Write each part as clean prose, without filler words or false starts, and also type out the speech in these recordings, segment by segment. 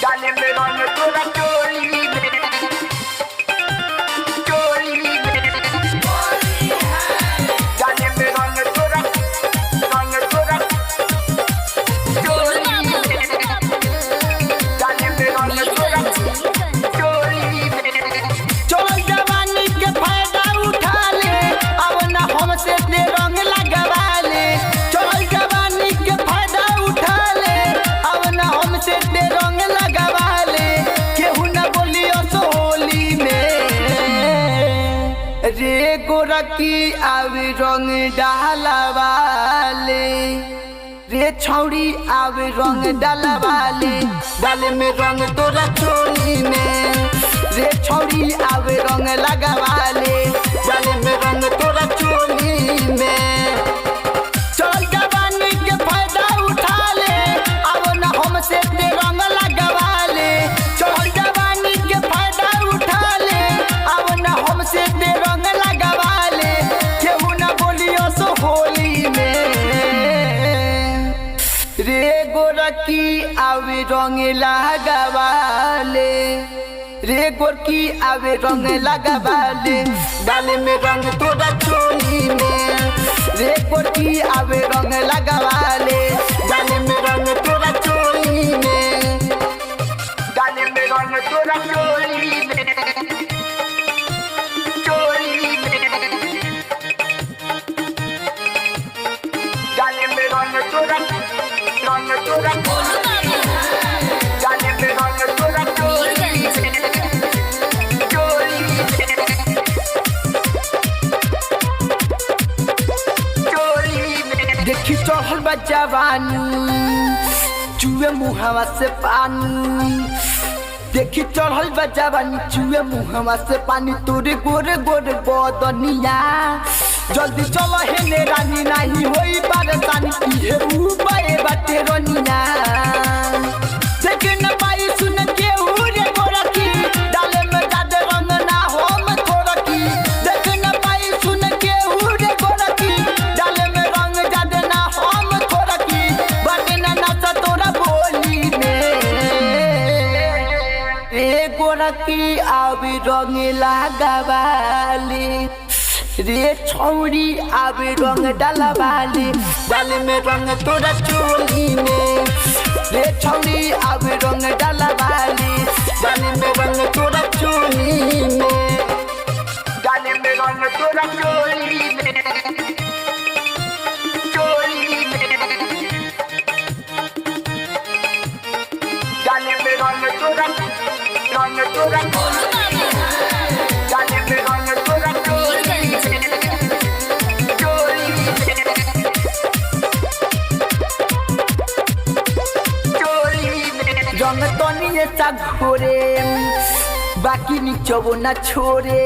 डाले में रंग तोरा चोली में, चोली में। डाले में रंग तोरा, रंग तोरा चोली में। डाले में रंग तोरा चोली में। चल जवानी के फायदा उठा ले, अब ना हमसे ते रंग लगवा ले। चल जवानी के फायदा उठा ले, अब ना हमसे ते रंग लगवा ले। केहू ना बोलियो सोली में, रे गोरकी आवे रंग डालवाले, रे छौड़ी आवे रंग डालवाले। डाले में रंग तोरा चोली में, रे छौड़ी आवे रंग लगवाले। डाले में रंग तोरा चोली में। चल जवानी के फायदा उठा ले, अब ना हमसे ते रंग लगवा ले। चल जवानी के फायदा उठा ले, अब ना हमसे ते रंग लगवा ले। केहू ना बोलियो सो होली में, रे गोरकी आवे रंग लगवाले, रे गोरकी आवे रंग लगवाले। डाले में रंग तोरा चोली में, रे गोरकी आवे रंग लगवाले। डाले में रंग तोरा चोली में। डाले में रंग तोरा चोली में, चोली में। डाले में रंग तोरा, रंग तोरा। डाले में रंग तोरा चोली में, चोली में, चोली में। देखी चढ़ल बा जवानी, चुए मुहावा से पानी। देखी चढ़ल बा जवानी, चुए मुहावा से पानी। तोरे गोरे गोरे बदनिया, जल्दी चल हेने रानी, नाही होई परेशानी। इहे उपाय बाटे रनिया, देख न पाई सुन के रे गोरकी। डाले में जादे रंग ना हम थोरकी। देख न पाई सुन के रे गोरकी, डाले में रंग जादे ना हम थोरकी। बाटे ना नाचा तोरा बोली में, रे गोरकी आवे रंग लगावाले, रे छौड़ी आवे रंग डालवाले। डाले में रंग तोरा चोली में, रे छौड़ी आवे रंग डालवाले। डाले में रंग तोरा चोली में। डाले में रंग तोरा चोली में, चोली में। डाले में रंग तोरा, रंग तोरा। डाले में रंग तोरा चोली में, चोली में, चोली में। रंग तनी सा घोरे, बाकी निचवो ना छोरे।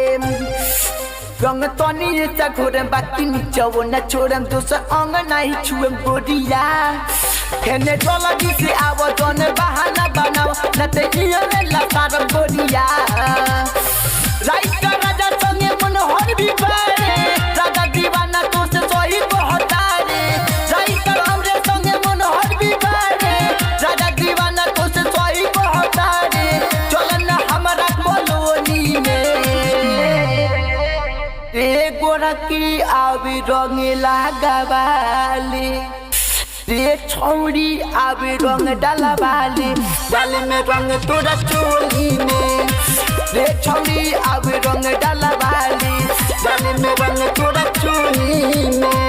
रंग तनी सा घोरे, बाकी निचवो ना छोरे। दोसर अंग नहीं छुए गोरिया, हेने जल्दी से आव जन बहाना बनाओ, न ते इयो में लसार गोरिया। राइट राजा संगे मनोहर भी बारे, राजा दीवाना तो से सही बहतारे। राइट हमरे संगे मनोहर भी बारे, राजा दीवाना तो से सही बहतारे। चल ना हमारा कॉलोनी में, रे गोरकी आवे रंग लगावाले, रे छौड़ी आवे रंग डालवाले। डाले में रंग तोरा चोली में, रे छौड़ी आवे रंग डालवाले। डाले में रंग तोरा चोली में।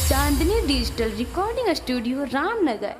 Chandni digital recording studio, Ramnagar.